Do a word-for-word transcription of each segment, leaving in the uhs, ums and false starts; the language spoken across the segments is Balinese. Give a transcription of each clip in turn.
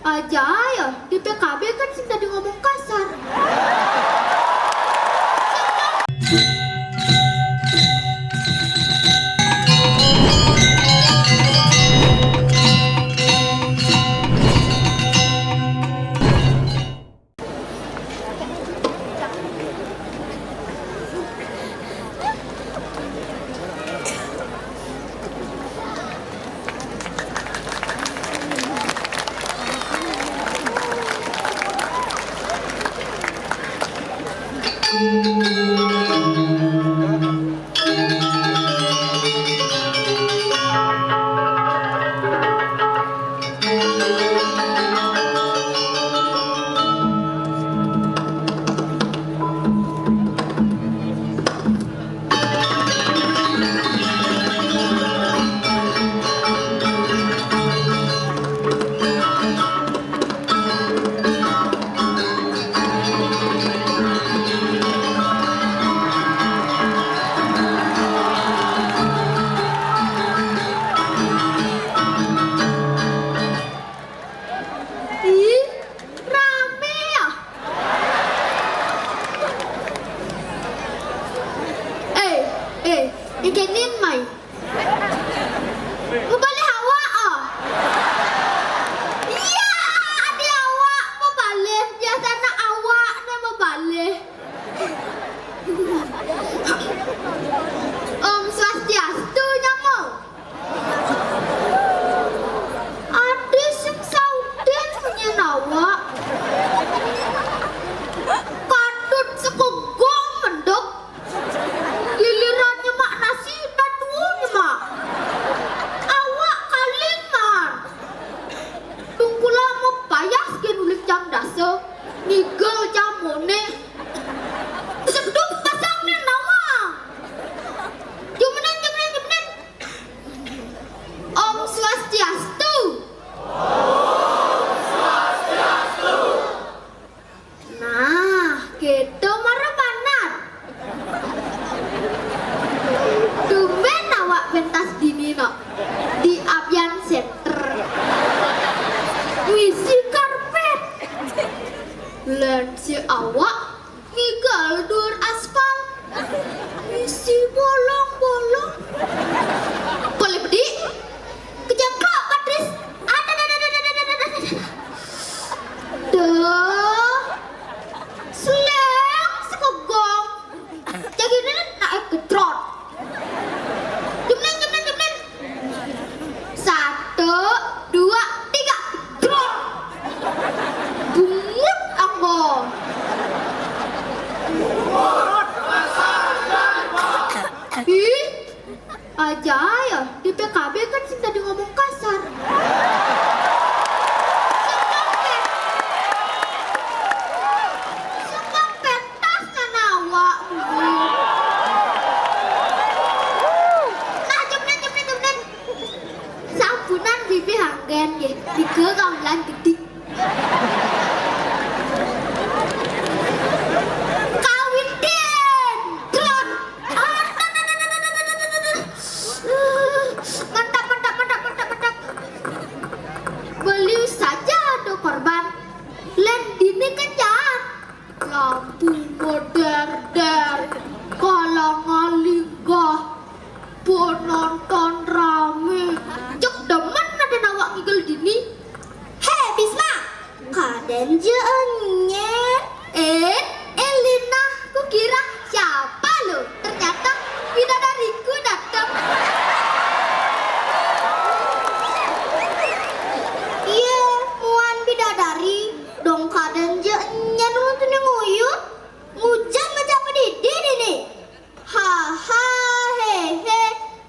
Aja ya, di P K B kan sing tadi ngomong kasar. Ih, rame ya. Eh, eh, ikenin mai. Mau balik awak ah. Iya, ada awak mau balik. Biasanya awak nih mau balik. Om Swastiastu, nyamuk. Ade sing sauden nyenawa. Kadut sekogong menduk. Giliran nyemak nasi, dadu nyemak. Awak kaliman. Tungkula mau payas ke nulis jam dasa. Ngigel jam mone. Seduk pasang nyenawa. Jumenen, jumenen, jumenen. Om Swastiastu. Nah, gitu mara panan. Tumben awak pentas dini no di Avian Center. Wisi karpet. Lensi awak Ngigal dur aspal. Isi bolong-bolong. Boleh bedi? Kejangkau, Patris. Ada, ada, ada, ada, ada, ada, ada. Duh. Seleng sekogong. Jadi ini nak ketrot. Jemleng, jemleng, jemleng. Satu, dua, tiga. Trot. Bungut anggo. Ih, aja ya, di P K B kan sing tadi ngomong kasar. Sing kampret. Sing kampret. Tasnya nawa. Nah, jemnen, jemnen, jemnen. Sampunan bibi hanggen nggih. Tiga kawilan gede. Kawitin. Telon. Mantap, mantap, mantap, mantap, mantap. Beliau saja ada korban. Len dini kencang. Lampu modar-dar, kalangan linggah, penonton rame. Cek demen ada nawak ngigel dini. Hei, Bisma, kaden je enyen. Eh, Elina, kukira siapa lo? Ternyata bidadariku datang. Iya, muan bidadari. Dong kaden je enyen ulun tu ning uyuh. Ngujang aja apa didi dini. Haha, hehe.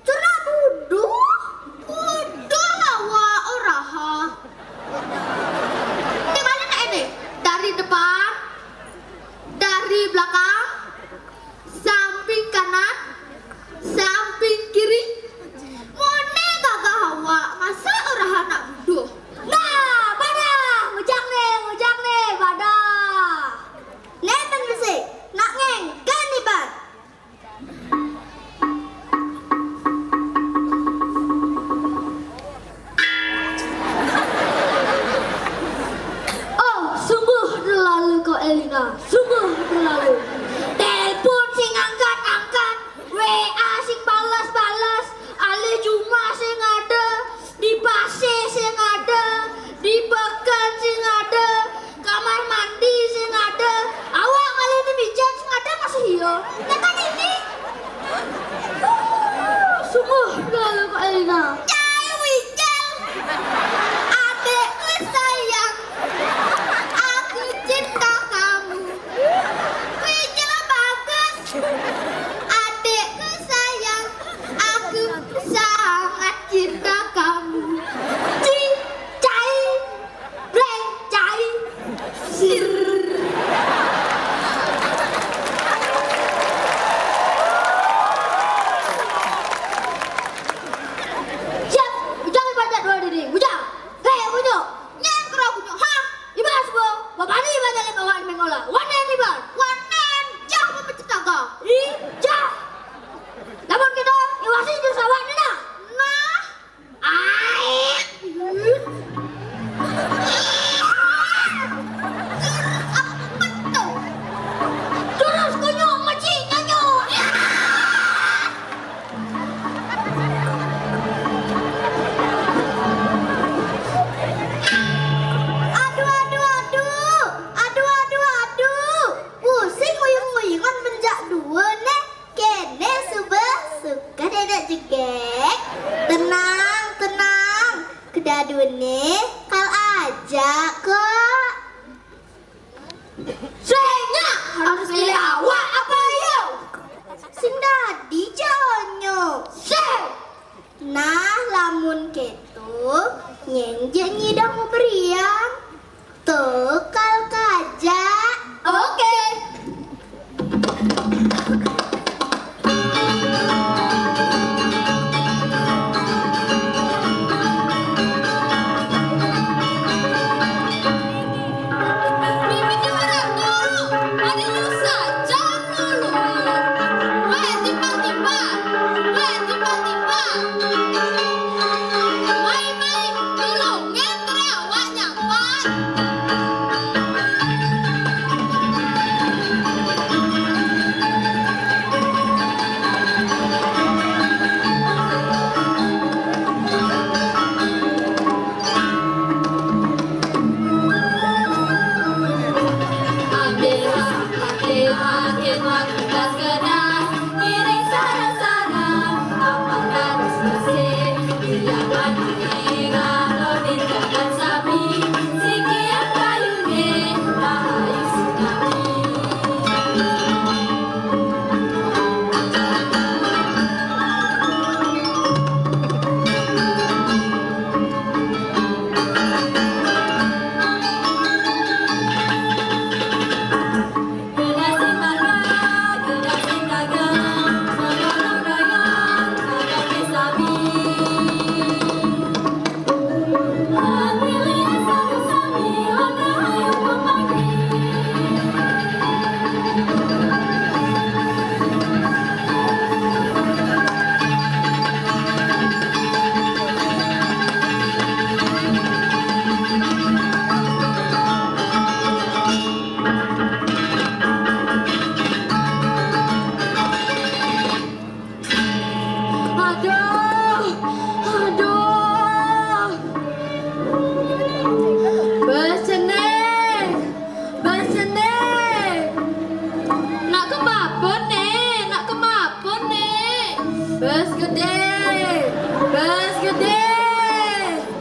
Cura buduh. Buduh lawa oraha. Di mana nak ini? Dari depan. Dak, Kak. Sing, Nyak, harus milih awak apa ayo? Sing dadi jawabnyo. Sing. Nah, lamun keto, nyen jek nyidang beriang. Tukal kajak. Oke. Aduh, aduh. Bes Cene, Bes Cene. Nak kemapun, Nek? Nak kemapun, Nek? Bes Gede, Bes Gede.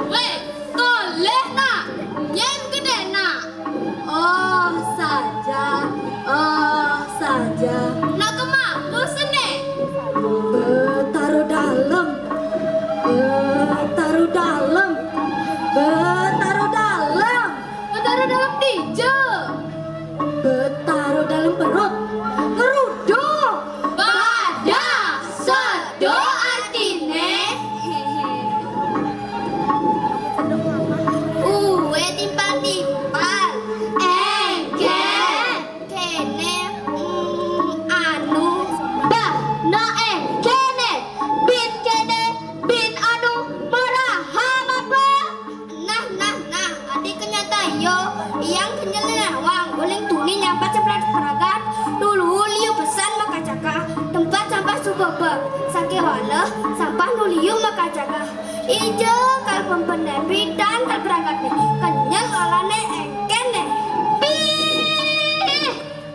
Weh, toleh, Nak. Nyen gede, Nak. Oh saja, oh saja. Nak kemapun sene? Betaruh dalam, betaruh dalam, betaruh dalam. Betaruh dalam dija. Betaruh dalam perut. Ngeruduk. Pada sedo artine. Uwe timpal-timpal. Engken. Kene, mm, anu. Bah, no engkene. Bin kene, bin anu. Maraham apa? Nah, nah, nah, adi kenyata iyo, yang kenyelen awang, uling tuni nyampat sebelah peragat, dulu liu pesan makajaka, tempat sampah subebek, sake waleh, sampah nu liu makajaka. Ijo kal pempenepi dan kal peragatne, kenyel olane engkene. Pih!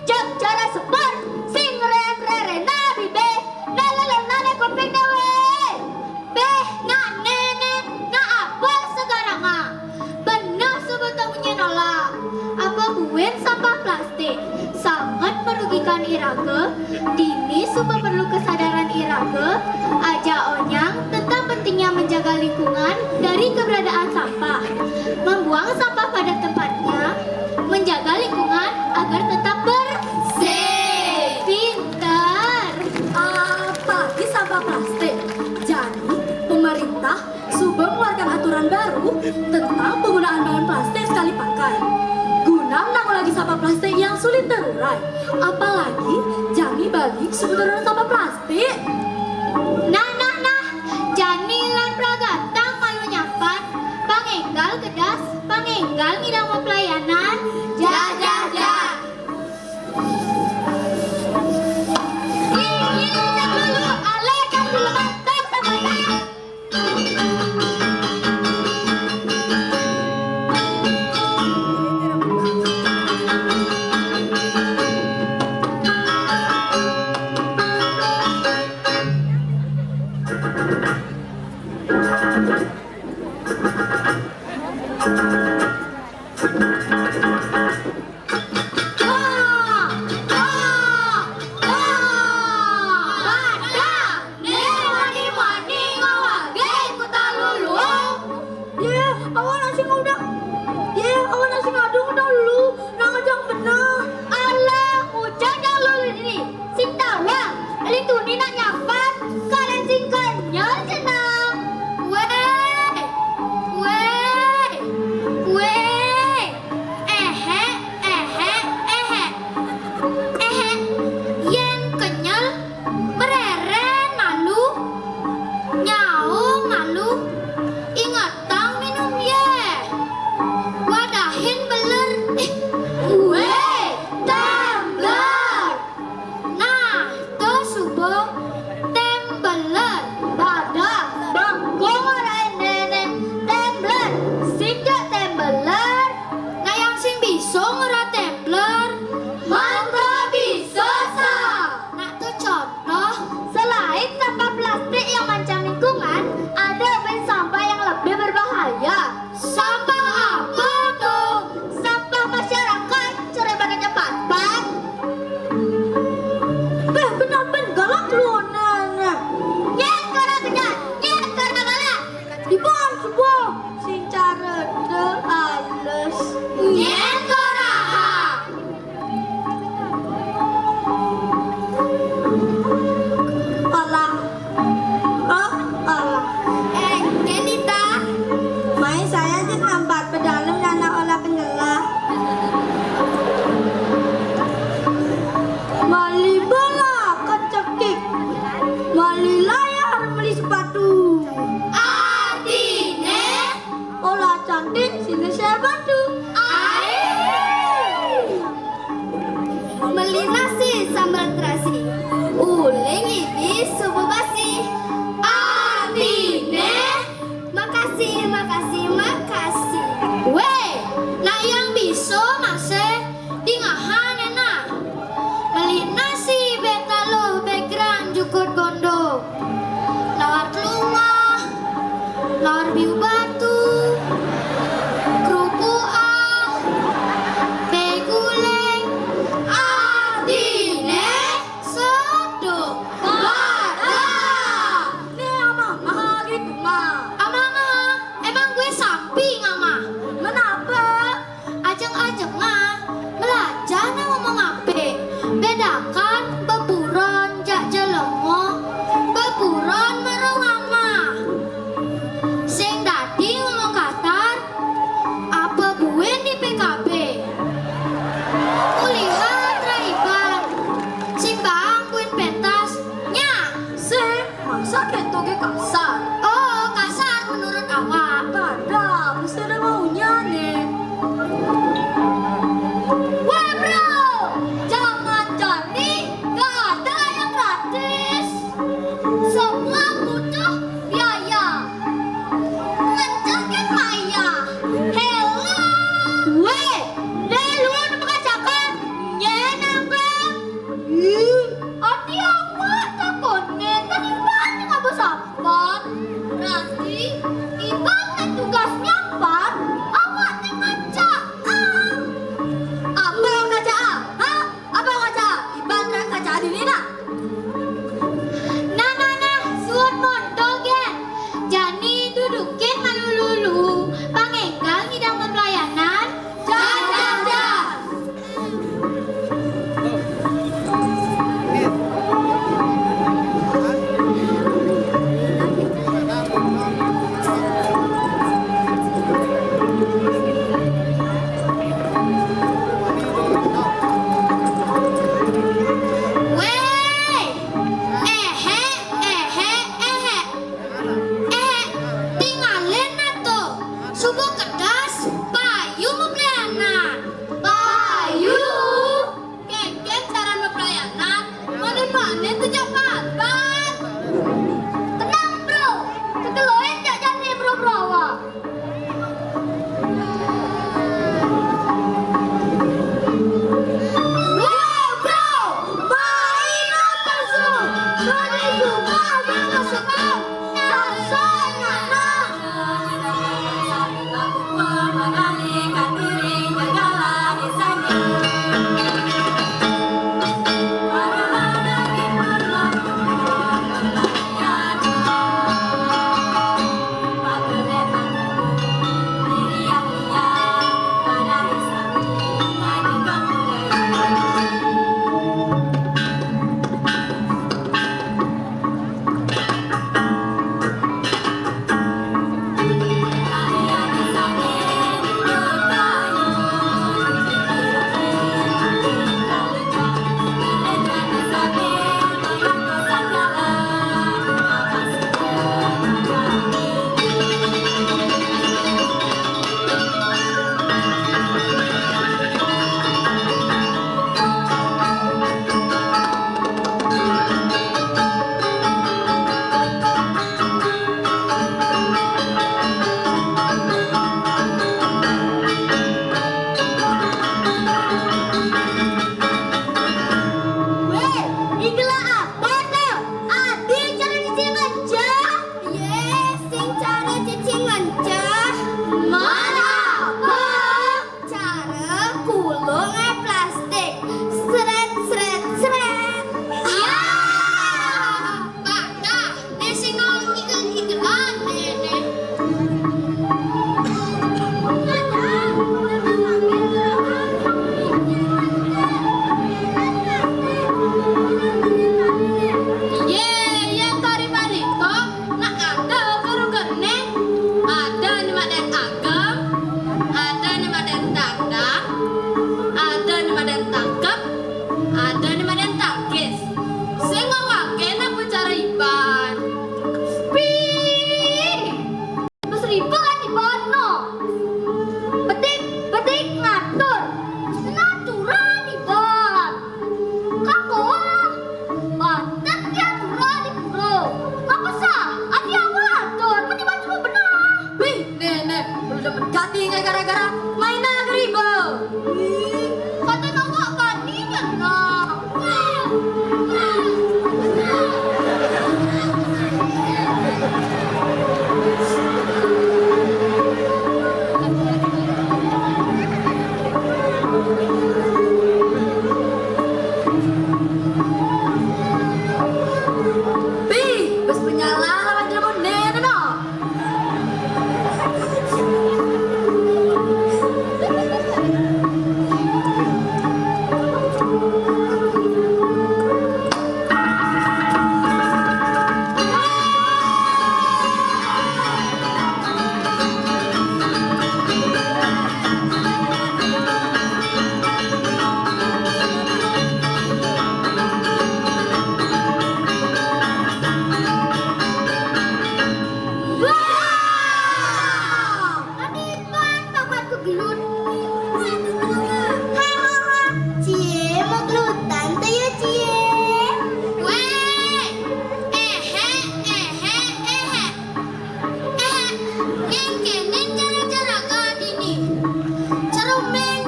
Jam cara sepur, sing ren-rerena bibe, nalelonane kuping dewe. Beh, nak nene, nak apa sekarang ah? Beneh sebetongnye nola. Apa buin sampah plastik sangat merugikan iraga? Dini suba perlu kesadaran iraga, ajak onyang tentang pentingnya menjaga lingkungan dari keberadaan sampah. Membuang sampah pada tempatnya, menjaga lingkungan agar tetap bersih. Pinter. Apalagi sampah plastik. Jadi, pemerintah suba mengeluarkan aturan baru tentang penggunaan bahan plastik sekali pakai. Guna menanggulangi sampah plastik yang sulit terurai. Apalagi jani Bali suba terus sampah plastik. Nah, nah, nah. Jani lan pragatang malu nyampat. Pangenggal kedas, pangenggal ngidang pelayanan. Jah, jah, jah. Ih, ih, cak dulu. Alek, cak dulu, mantap, mantap. Nyén Koraha. Olah. Oh, olah. Eh, Kenita. Mai saya jin ampat pedalem nana olah penyelah. Mali bola kecekik. Mali layar, meli sepatu. Artiné? Olah cantik sini saya bantu. Ai.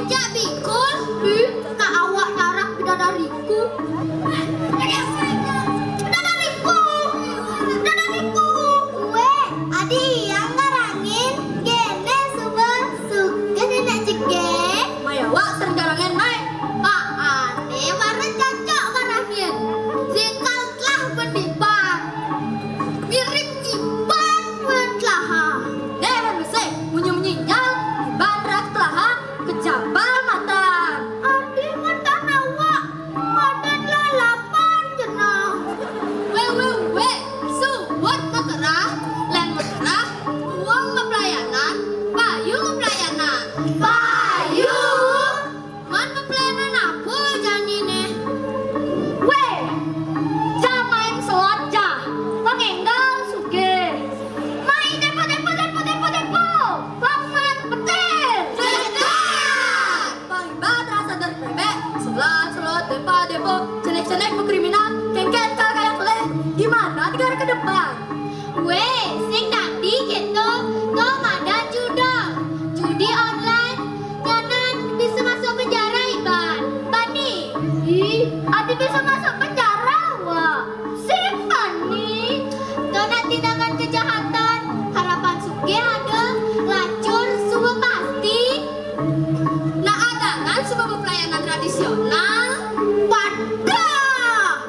Jak bikul, ih, nak awak narak bidadariku. Bidadariku, bidadariku. Weh, adi yang ngarangin, kene suba suka nenek cegek. Mai awak sering garangin, mai. Pak ane baru cocok garangin. Sikal telah benipan. Mirip iban wen telaha. Eh, wen mesek, munyi-munyi nyal, iban rak telaha, kejabal matan. Adi matan awak, badan lalapan jenah. Weh, weh, weh, suwet mekerah, len mekerah, uang mepelayanan, payu mepelayanan. Payu? Man mepelayanan apa janine? Weh, jamain selot ja, pengenggal sugih. Mai depo, depo, depo, depo, depo, paman petir. Cedak! Paibat rasa dari bebek, selot, selot, depa, depo, cenek-cenek kriminal, kengken kal kayak leh. Gimana negara ke depan? Weh, sing dadi keto, to madan judi. Judi online, nyanan bisa masuk penjara, iban. Bani. Ih, adi bisa masuk penjara, wak. Sing bani. To nak tindakan kejahatan, harapan sugih ada, lacur suba pasti. Nak adangan suba bepelayanan tradisional. Wadah.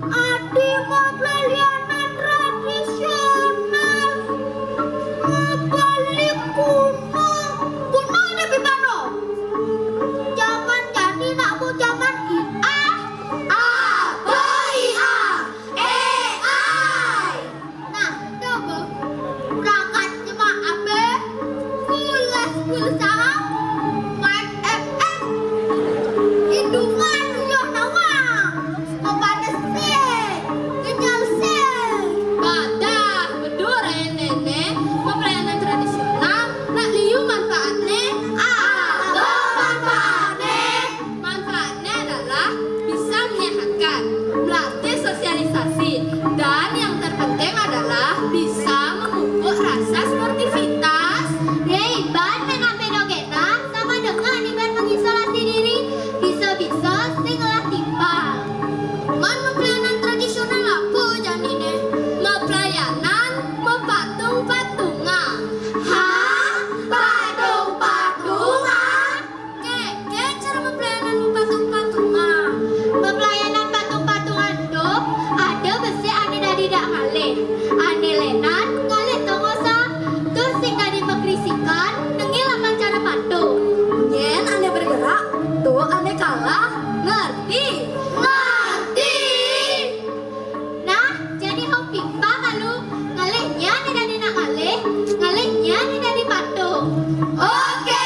Adi mah pelayanan tradisional. Mabalik kuno. Kuno ada pipano. Zaman jani nak bu zaman I A. Apa I A? A I. Nah, coba. Berangkat cuma abe. Pulas pulsa. Main F F. Indungan yo nawang. Kepanesin, kenyelsin. Badah, bedur eh nenek, pelayanan tradisional, nak liu manfaatne? Apa manfaatne? Manfaatnya adalah bisa menyehatkan, melatih sosialisasi, dan yang terpenting adalah bisa memupuk rasa sportivitas. Ye, iban menampe dogetan, sama dengan iban mengisolasi diri, bisa-bisa sing ngelah timpal. Man mepelayanan tradisional apa janine? Mepelayanan mepatung-patungan. Hah? Patung-patungan? Keke cara mepelayanan mepatung-patungan? Mepelayanan patung-patungan tu ada besi ane dadi dak ngalih. Ane lenan ngalih tongosa, tur sing dadi pekrisikan nengil akan cara patung. Nyen ane bergerak, tu ane kalah. Ngerti? Ngerti. Nah, jani hong pipa malu. Ngalih nyan ida nak ngalih, ngalih nyan ida di patung. Oke.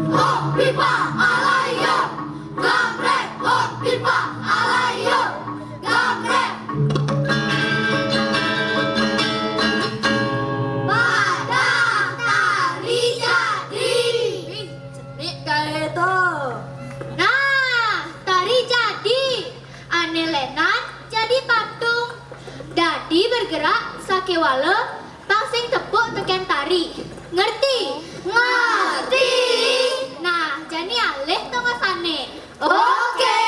Hong pipa alayur, gabrek. Hong pipa alayur, gabrek. Badah tari jadi. Ih, cenik kae to. Nah, tari jadi. Ane lenan jadi patung. Dadi bergerak sakewala pang sing tepuk teken tari. Ngerti? Ngerti. Nah, jani alih tongosanne. Oke.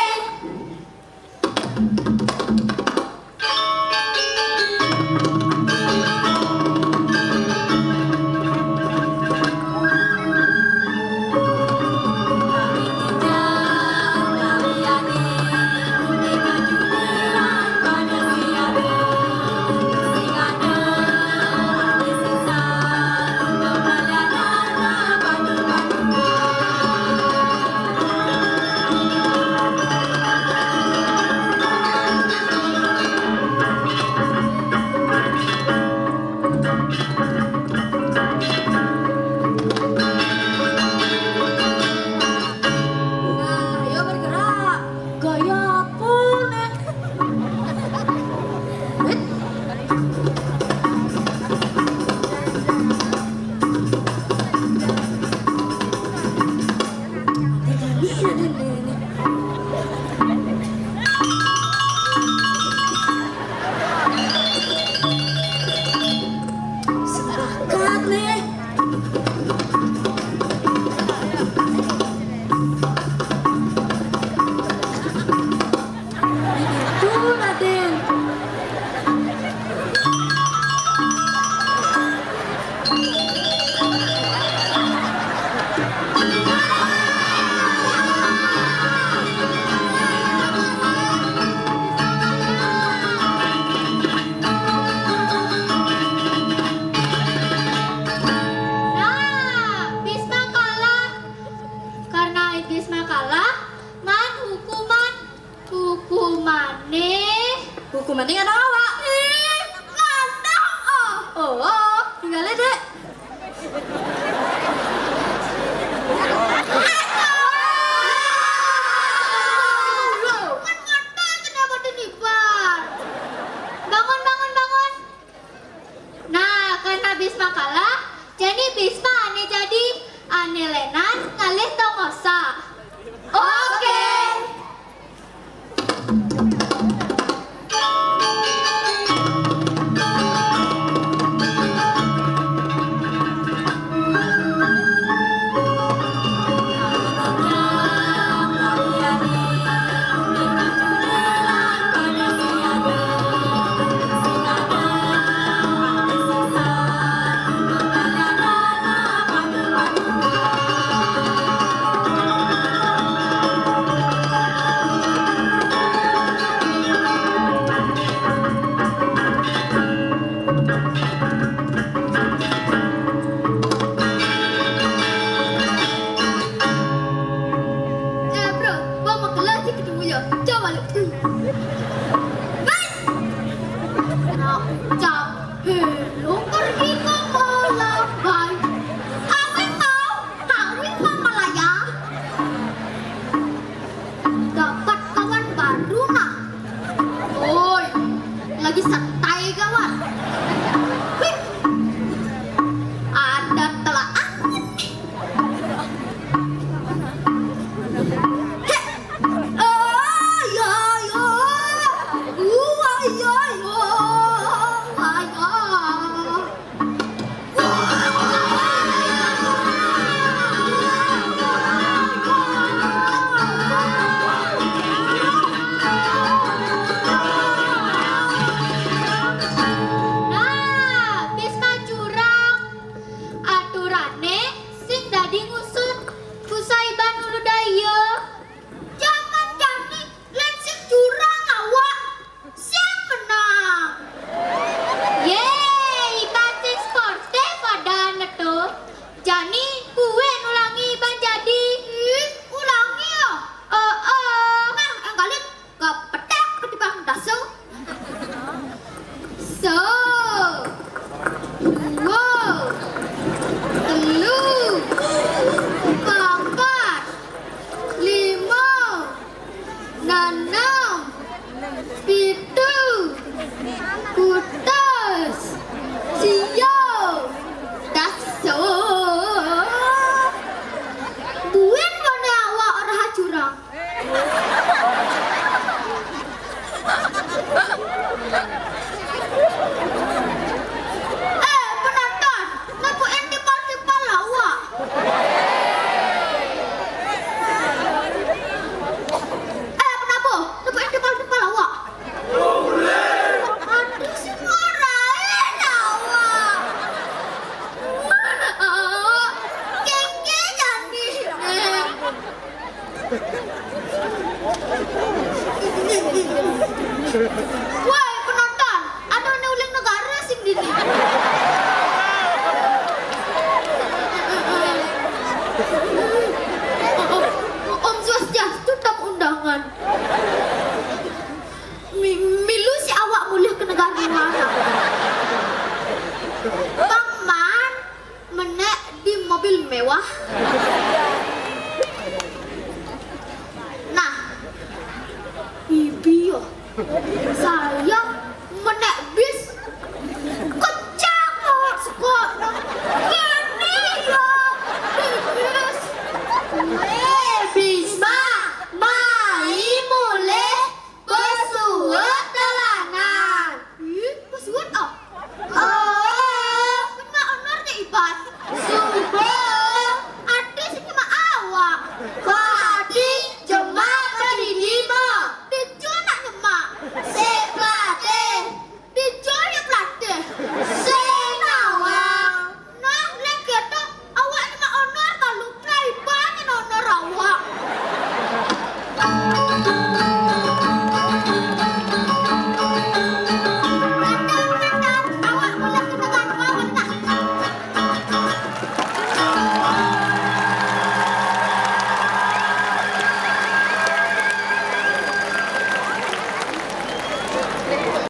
Nih, buku mending ada awak. Ih, ngandang, oh. Oh, tinggal deh. Kan mata kenapa dinibar? Bangun, bangun, bangun. Nah, kan habis makalah, jadi Bisma ane jadi ane lenan ngalih tongosa. Oke. Eh, bro, gua mau kelas dikit dulu ya. Coba lu. Bas! Nah, cap. Hei, lu pergi ke Malabai. Kawin kau, kawin sama Malaya. Dapat kawan baru, nah. Oi, lagi santai kawan. Wih, ada telah angin nih. Heh. Oh, ya, ya. Uh, ya, ya. Wah, ya. Nah, Bisma curang. Aturane sing dadi ngusut Kusaiban Uludaya. Jaman jani lan sing curang awak. Siang menang. Ye, iban sing sportif ada neto. Jani kuwe nulangi iban jadi. Ih, ulangi ya. Oh, oh. Nah, engkalit kepetek ketimbang dasu. So. Dua. Telu. Papat. Lima. Nanam. Pitu. Kutus. Sio. Daso. Buen mana awak ora curang. Eh, penonton, nepukin timpal-timpal awak. Eh, penabuh, nepukin timpal-timpal awak. Aduh, sing marahin awak. Kengke jani. Woi, penonton, ada nih uling negara sing dini. Om Swastiastu, tamu undangan. Mi-, milu si awak mulih ke negara mana? Paman, menek di mobil mewah. Nah, bibi yo.